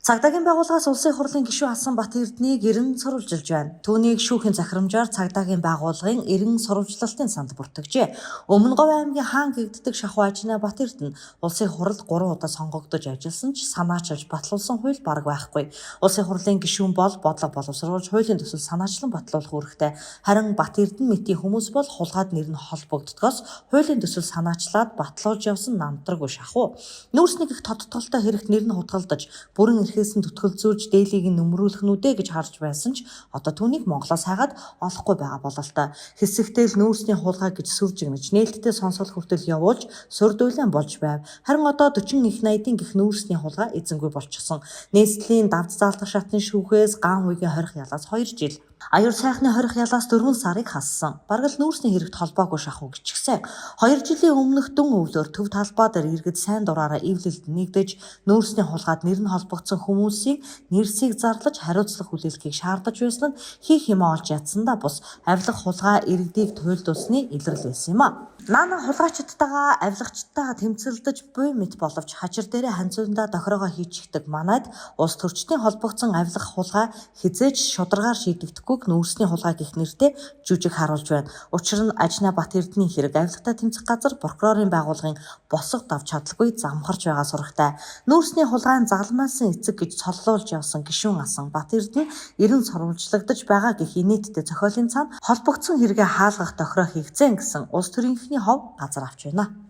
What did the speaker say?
Цагдаагийн байгууллагаас Улсын хурлын гишүүн Асан Бат Эрднийг эрен сурвалжилж байна. Түүнийг шүүхийн захирамжаар цагдаагийн байгууллагын эрен сурвалжлалтын санд бүртгэжээ. Өмнө Говь аймгийн хаан гэгддэг шахуу Ажина Бат Эрдэнэ Улсын хурлд 3 удаа сонгогдож ажилласан ч санаачилж батлуулсан хууль бараг байхгүй. Улсын хурлын гишүүн бол бодлого боловсруулж, хуулийн төсөл санаачлан батлуулах үүрэгтэй. Харин Бат Эрдэнэ мэтийн хүмүүс бол хулгайд нэр нь холбогддогоос хуулийн төсөл санаачлаад батлуулж явсан намтраггүй шахуу. Нүүрсний гэх тодтолтой хэрэгт нэр нь хутгалдаж, бүрэн эрхээс нь түтгэлзүүлж, дээлийг нь нөмрүүлэх нь үдэ гэж харж байсан ч одоо түүнийг Монголоос хайгаад олохгүй байгаа бололтой. Хэсэгтэл нүүрсний хулгай гэж сүржигнэж, нээлттэй сонсгол хүртэл явуулж, сүрдүүлэн болж байв. Харин одоо 40 их 80-ын гих нүүрсний хулгай эзэнгүй болчихсон. Нийслэлийн давд заалдах шатны шүүхээс ган хуйгийн хорих ялаас 2 жил, аюур сайхны хорих ялаас 4 сарыг хассан. Бараг л нүүрсний хэрэгт холбоогүй шахуу гिचгсэн. 2 жилийн өмнөх дүн өвлөөр төв талбай дээр иргэд сайн дураараа эвлэлд нэгдэж, нүүрсний хулгайд нэр нь холбогдсон хүмүүсийн нэрсийг зарлаж, хариуцлага хүлээлтийг шаардаж байсан нь хийх юмаа олж ядсандаа бус авилга, хулгай иргэдийг туйлдуулсны илрэл байсан юм а. Наана хулгайчдтайгаа, авилгачдтайгаа тэмцэлдэж буй мэт боловч хачир дээрээ ханзундаа тохирогоо хийчихдэг манайд улс төрчдийн холбогдсон авилга, хулгай хэзээ ч шударгаар шийдэгдэхгүйг нүүрсний хулгай гэх нэртэй жүжиг харуулж байна. Учир нь Ажна Бат Эрдэнийн хэрэг авилгатай тэмцэх газар прокурорын байгууллагын босго давж чадалгүй замхарч байгаа сурагтай. Нүүрсний хулгайн загалмайлсан эцэг гэж цоллуулж явсан гишүүн асан Бат Эрдэнэ эрен сурвалжлагдаж байгаа гэх инээдтэй зохиолын цаана холбогдсон хэрэгээ хаалгах тохироо хийгдсэн гэсэн улс төрийнхний хов газар авч байна.